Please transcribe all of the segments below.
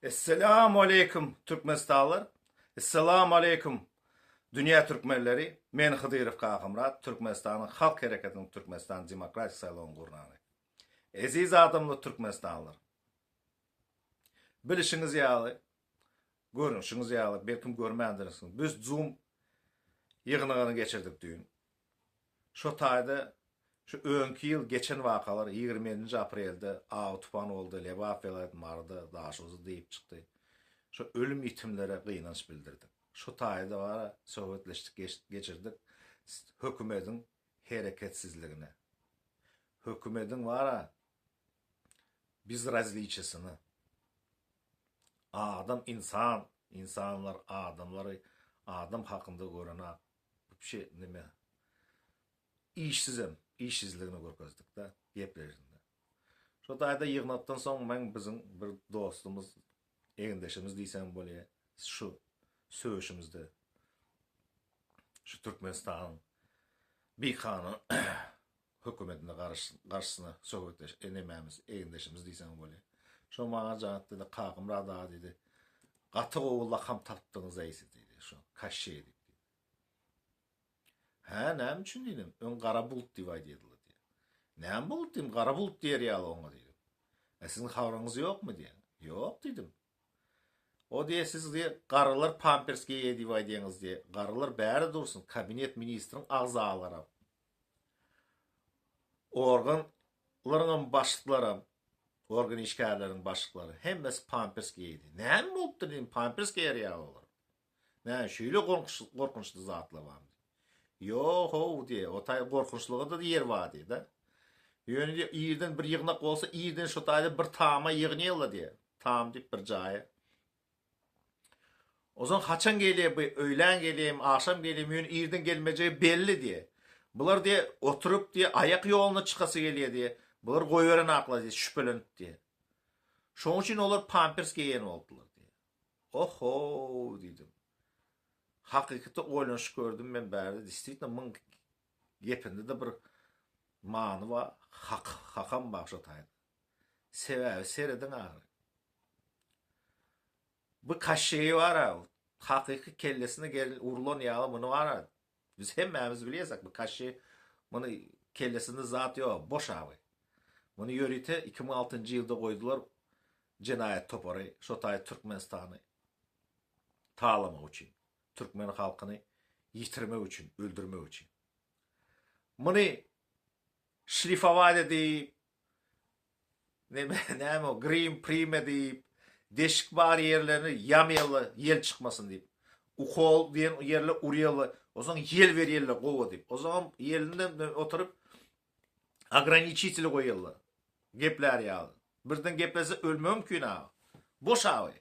Esselamu aleýkum Türkmenistanlylar. Esselamu aleýkum dünýä türkmenleri. Men Hydyrow Kakamyrat, Türkmenistanyň Halk Hereketiniň Türkmenistan Demokratik saýlawyň gurnany. Eziz adamlar Türkmenistanlylar. Bilişiňiz ýaly, görnüşiňiz ýaly, belkim görmändirsiňiz. Biz Zoom ýygnagyny geçirdik düýn. Şo taýda şu öňki ýyl geçen wakalar 27-nji aprelde aw tupan boldy, Lebap welaýat Maryda, Daşoguzda diýip çykdy. Şo ölüm ýitimlere gynanç bildirdik. Şo taýda bara söhbetleşdik geçirdik hökümediň hereketsizligine. Hökümediň bara bezrazliçesini. Adam insan, insanlar adamlary adam hakynda görenak. Wpşe neme işsizem, işsizligini görkezdik-de gepleşinde. Şo taýda ýygnakdan soň meň biziň bir dostumyz, egindeşimiz diýsem bolýar, şu söweşimizde şu Türkmenistanyň bikanun hökümetine garşysyna söhbetdeş e, nemämiz, egindeşimiz diýseň bolýar. Şo maňa jaň etdi-de, Kakymyrat aga diýdi, gaty gowy lakam tapdyňyz eý siz diýdi, şo Kaşşeý diýip diýdi. Hä, näme üçin diýdim, öň gara bulut diýip aýdýardylar diýýär. Näme bulut diýdim, gara bulut diýer ýaly oňa diýdim. E siziň habaryňyz ýokmy diýýär. Ýok diýdim. O diýýär, siz diýýär, garalar pampers geýýär diýip aýdýaňyz diýýär. Garalar bäri dursun, kabinet ministriň agzalaram. Organlaryňam başlyklaram, organ işgärleriniň başlyklary hemmesi pampers geýdi. Näme bolupdyr diýdim, pampers geýer ýaly olar. Näme şeýle gorkunçly zatlar barmy? Ýo-how diýe, o taý gorkunçlyga-da ýer bar diýe-de. Ýöne diýe, irden bir ýygnak bolsa, irden şo taýda bir tama ýygnaýarlar diýe. Tam diýip bir jaýa. Ozan haçan gelýär bu, öýlän gelýärmi, agşam gelýärmi, ýöne irden gelmejegi belli diýe. Bular diýe, oturyp diýe, aýak ýoluna çykasy gelýär diýe. Bular goýberenaklar diýe, şübhelenip diýe. Şonuň üçin olar pampers geýen boldular diýe. Oho diýdim. Hakykatda oýlanyşyp gördüm men bärde diswitno muň gepinde-de bir many bar, hak, hakam bar şo taýda. Sebäbi serediň ahyry. Bu Kaşşeýi bar-a, hakyky kellesine gel urlan ýaly muny bar-a, biz hemmämiz bilýäsek bu Kaşşeý muny kellesinde zat ýok, boş awy. Muny ýörite 2006-njy ýylda goýdular jenaýat topary şo taýy Türkmenistany talamak üçin, türkmen halkyny ýitirmek üçin, öldürmek üçin. Muny şlifowat edip, neme, näme o, grim prim edip, deşik bar ýerlerini ýamýarlar, ýel çykmasyn diýip. Ukol diýen ýerle urýarlar, onsoň ýel berýärler gowa diýip. Onsoňam ýelinden oturyp ograniçitel goýýarlar. Geplär ýaly. Birden geplese ölmegi mümkin aga. Boş awy.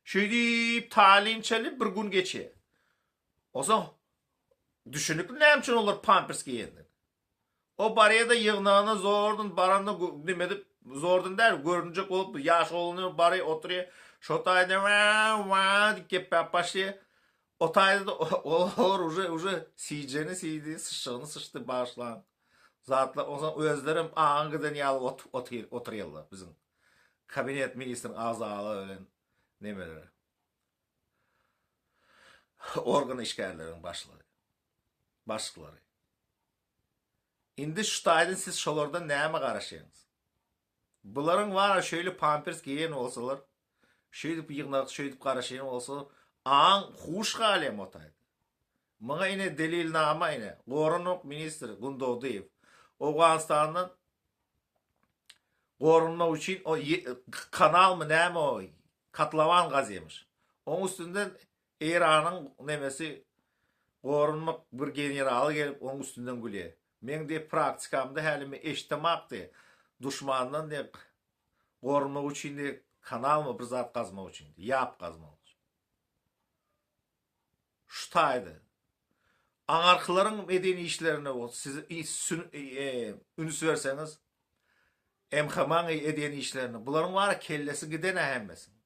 Şeýdip taýlynçaly bir gün geçýär. Onsoň düşünikli näme üçin olar pampers geýendigini. O barýada ýygnagyna zordan baranda neme edip zordan däl görünjek bolup ýaş oglan barýa oturýa şo taýda wa wa diýip gepläp başlaýa. O taýda-da olar uje uje siýjegini siýdi, syçjagyny syçdy bagyşlaň. Zatlar onsoň özlerem aňy giden ýaly otyr oturýarlar biziň kabinet ministriň agzalary bilen nemeleri. Organ işgärleriň başlygy. Başlyklary. Indi şu taýdan siz şolardan näme garaşýaňyz? Bularyň bara şeýle pampers geýen bolsalar, şeýdip ýygnak, şeýdip garaşýan bolsalar, aň huş galýar o taýda. Muňa ine delilnama ine, Goranmak ministri Gundogdyýew Owganystandan goranmak üçin o kanalmy näme o kotlowan gazýamyş. Oň üstünden Eýranyň nemesi goranmak bir generaly gelip oň üstünden gülýär. Meň diýip praktikamda häli men eşdemak diýip duşmandan diýip goranmak üçin diýip kanalmy bir zat gazmak üçin ýap gazmak üçin. Şu taýda aňarkylaryň eden işlerine bolsa siz üns berseňiz MHM-iň eden işlerine bularyň bara kellesi giden-ä hemmesiniň.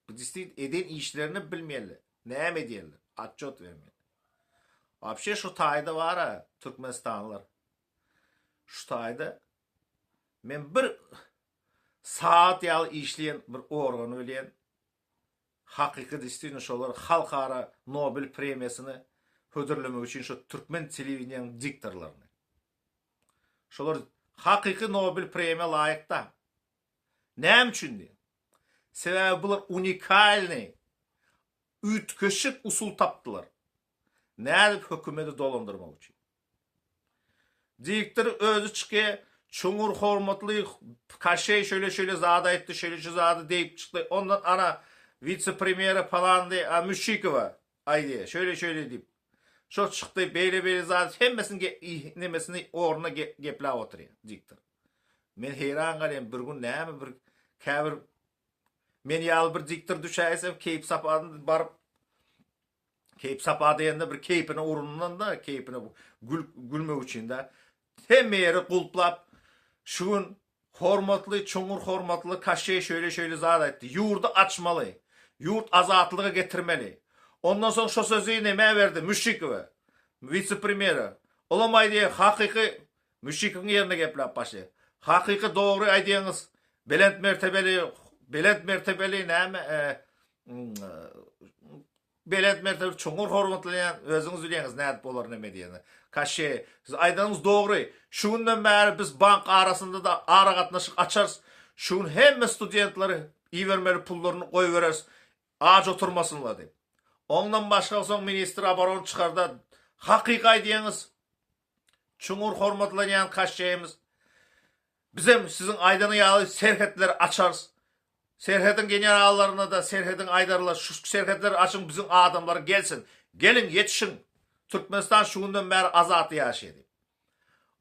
Bu distit eden işlerini bilmeli. Näme edýärler? Otçot bermeli. Wapşe şu taýda bara Türkmenistanlylar. Şu taýda men bir saat ýaly işleýän bir organy bilýän. Hakyky distwitno şolar halkara Nobel premiýasyny hödürlemek üçin şu türkmen telewideniýaň diktorlaryny. Şolar hakyky Nobel premiýa laýykda. Näme üçin diýiň? Sebäbi bular unikalnyý, üýtgeşik usul tapdylar. Nädip hökümeti dolandyrmak üçin. Diktor özi çykýa, çuňňur hormatly Kaşeý şöyle-şöyle zat aýtdy, şöyle şu zady diýip çykdy. Ondan ana witse-premýere palandy, a Müşşikowa aýdýa, şöyle-şöyle diýip. Şo çykdy, beýle-beýle zat hemmesini nemesini ornuna gepläp oturýa diktor. Men heýran galýan, bir gün näme bir käbir men ýaly bir diktor düşäýsem keýp-sapadan baryp Keýp-sapa diýende bir keýpine urundan-da, keýpine gül, gülmek üçin-de. Hemme ýeri gulplap, şu gün hormatly, çuňňur hormatly Kaşşeý şeýle-şeýle zat aýtdy. Ýurdy açmaly. Ýurt azatlyga getirmeli. Ondan soň şo sözi nämä berdi? Müşşikowa, wise-premýere. Olam aýdýar, hakyky Müşşikowyň ýerine gepläp başlaýar. Hakyky dogry aýdýaňyz, belent mertebeli, belent mertebeli näme, Belent mertebeli çuňňur hormatlanýan özüňiz bilýäňiz nädip bolar neme diýeni. Kaşşeý, siz aýdanyňyz dogry. Şu günden bäri biz bank arasynda-da aragatnaşyk açarys. Şu gün hemme studentleri ibermeli pullaryny goýbereris. Aç oturmasynlar diýip. Ondan başga soň ministr oborony çykarda hakyky aýdýaňyz. Çuňňur hormatlanýan Kaşşeýimiz. Bizem siziň aýdany ýaly serhetleri açarys. Serhediň generallaryna-da serhediň aýdarlar, şu serhetleri açyň biziň adamlar gelsin. Geliň ýetişiň. Türkmenistan şu günden bäri azat ýaşaýar diýip.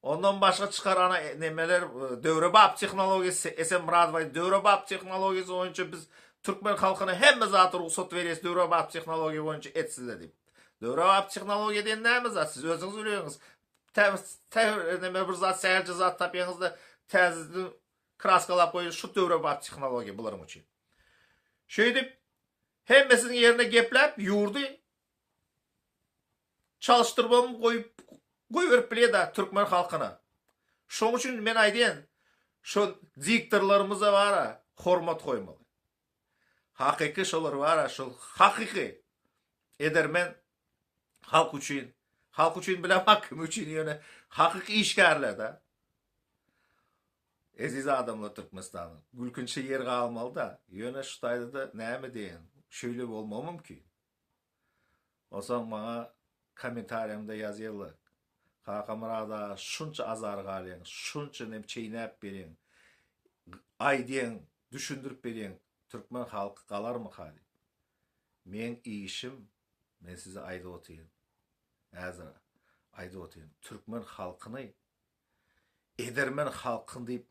Ondan başga çykar ana nemeler döwrebap tehnologiýasy Esen Myradow aýtdy döwrebap tehnologiýasy boýunça biz türkmen halkyna hemme zat rugsat berýäs döwrebap tehnologiýa boýunça etsinler diýip. Döwrebap tehnologiýa diýen näme zat siz özüňiz bilýäňiz. Täze neme bir zat sähelçe zat tapýaňyzda täzeden kraskalap goýun şu döwrebap tehnologiýa bularyň üçin. Şeýdip hemmesiniň ýerine gepläp ýurdy çalyşdyrybam goýup goýberip bilýär-de türkmen halkyna. Şoň üçin men aýdýan şo diktorlarymyza bara hormat goýmaly. Hakyky şolar bara şol hakyky edermen halk üçin, halk üçin bilemok kim üçin ýöne hakyky işgärler-de. Eziz adamlar Türkmenistanyň gülkünçe ýer galmaly-da, ýöne şu taýda-da näme diýen, şeýle bolmagy mümkin. Onsoň maňa kommentariýamda ýazýarlar, Kakamyrat aga şunça azar galýaň, şunça nem çeýnäp berýäň, aýdýaň, düşündirip berýäň, türkmen halky galarmyka diýip. Meň işim, men size aýdyp otyryn, häzir aýdyp otyryn, türkmen halkyny edermen halkyň diýip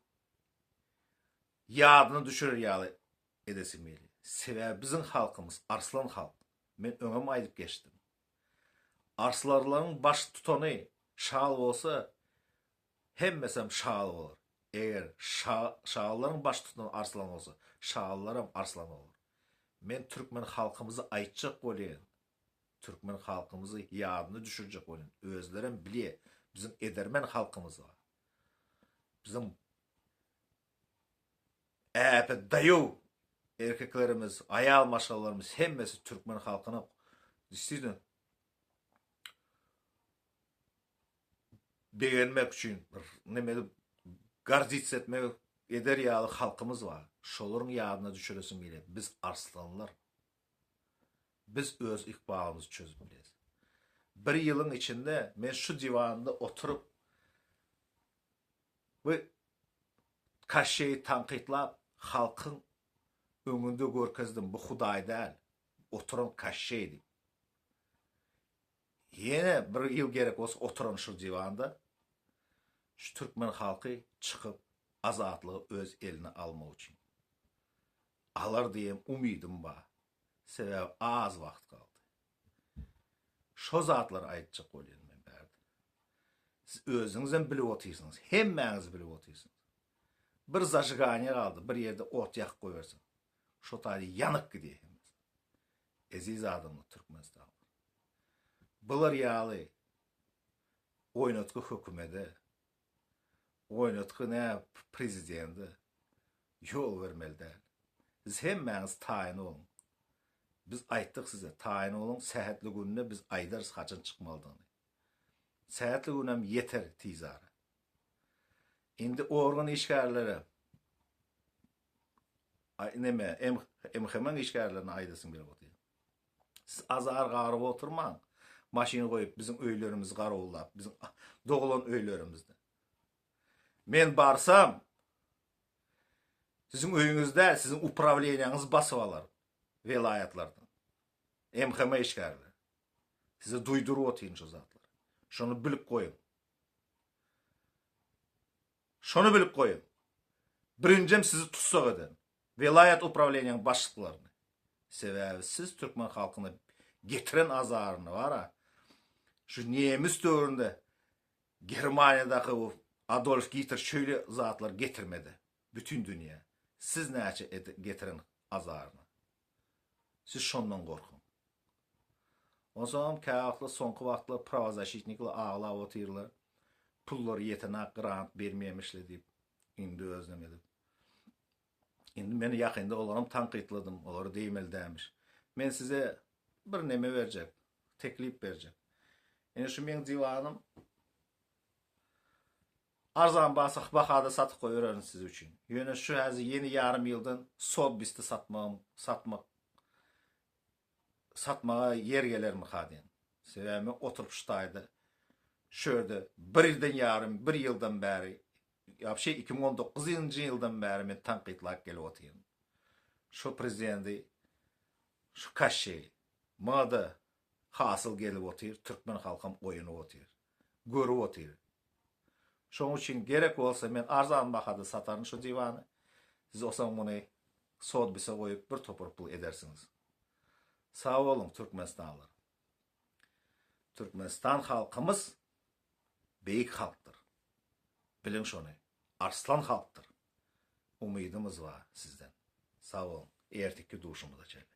ýadyna düşürer ýaly edesim gelýär. Sebäbi biziň halkymyz arslan halk. Men öňem aýdyp geçdim. Arslarlaryň baş tutany şal bolsa, hemmesem şal bolar. Eger şa şallaryň baş tutany arslan bolsa, şallaram arslan bolar. Men türkmen halkymyzy aýtjak bolýan. Türkmen halkymyzy ýadyna düşürjek bolýan. Özlerem bilýär, biziň edermen halkymyz bar. Biziň äpet daýaw erkeklerimiz, aýal maşgalalarymyz hemmesi türkmen halkyna действительно begenmek üçin bir neme gordиться etmek eder ýaly halkymyz bar. Şolaryň ýadyna düşüresim gelýär. Biz arslanlar. Biz öz ykbalymyzy çözüp bilýäs. Bir ýylyň içinde men şu diwanda oturyp bu Kaşşeýi tankytlap halkyň öňünde görkezdim bu Hudaý däl, oturan Kaşşeý diýip. Ýene bir ýyl gerek bolsa oturan şu diwanda şu türkmen halky çykyp azatlygy öz eline almak üçin. Alar diýen umydym bar. Sebäbi az wagt galdy. Şo zatlary aýtjak bolýan men bärde. Siz özüňizem bilip otyrsyňyz. Hemmäňiz bilip otyrsyňyz. Bir zažiganiýa galdy, bir ýerde ot ýakyp goýberseň. Şo taýda ýanyp gidýär hemmesi. Eziz adamlar Türkmenistanlylar. Bular ýaly oýnatgy hökümede, oýnatgy nä prezidende ýol bermeli däl. Siz hemmäňiz taýyn boluň. Biz aýtdyk size, taýyn boluň, sähetli günde biz aýdarys haçan çykmalydygyny. Sähetli günem ýeter tizara. Indi organ işgärlere neme, MHM-iň işgärlerine aýdasym gelip otyr. Siz azar garyp oturmaň. Maşyn goýup biziň öýlerimizi garawullap, biziň doglan öýlerimizde. Men barsam, siziň öýüňiz däl, siziň uprawleniýaňyzy basyp alar welaýatlardan. MHM işgärleri. Size duýduryp otyryn şu zatlary. Şony bilip goýuň. Şony bilip goýuň. Birinjem sizi tussag ederin. Welaýat uprawleniýaň başlyklaryny. Sebäbi siz türkmen halkyna getiren azaryny bara şu nemis döwründe Germaniýadaky bu Adolf Gitler şeýle zatlar getirmedi bütin dünýä. Siz näçe getiren azaryny. Siz şondan gorkuň. Onsoňam käwagtlar soňky wagtlar prawozaşitnikler aglap otyrlar. Pullary ýetenak grant bermeýämişle diýip. Indi özünem edip. Indi men ýakynda olaram tankytladym, olary diýmeli dälmiş. Men size bir neme berjek, teklip berjek. Ine şu meň diwanym arzan basyk bahada satyp goýbererin siz üçin. Ýöne şu häzir ýene ýarym ýyldan Sothebys'de satmagym, satmak satmaga ýer gelermika diýen. Sebäbi men oturyp şu taýda şu ýerde bir ýyldan ýarym, bir ýyldan bäri Wapşe 2019 nji ýyldan bäri men tankytlap gelip otyryn. Şu prezidenti şu kaşşeýi. Muňa-da hasyl gelip otyr, türkmen halkam oýanyp otyr. Görüp otyr. Şonuň üçin gerek bolsa men arzan bahada sataryn şu diwany. Siz olsaň muny Sotbise goýup bir topar pul edersiňiz. Sag boluň türkmenistanlylar. Türkmenistan halkymyz beýik halkdyr. Biliň şony. Arslan halkdyr. Umydymyz bar sizden. Sag boluň. Ertiki duşumyza çenli.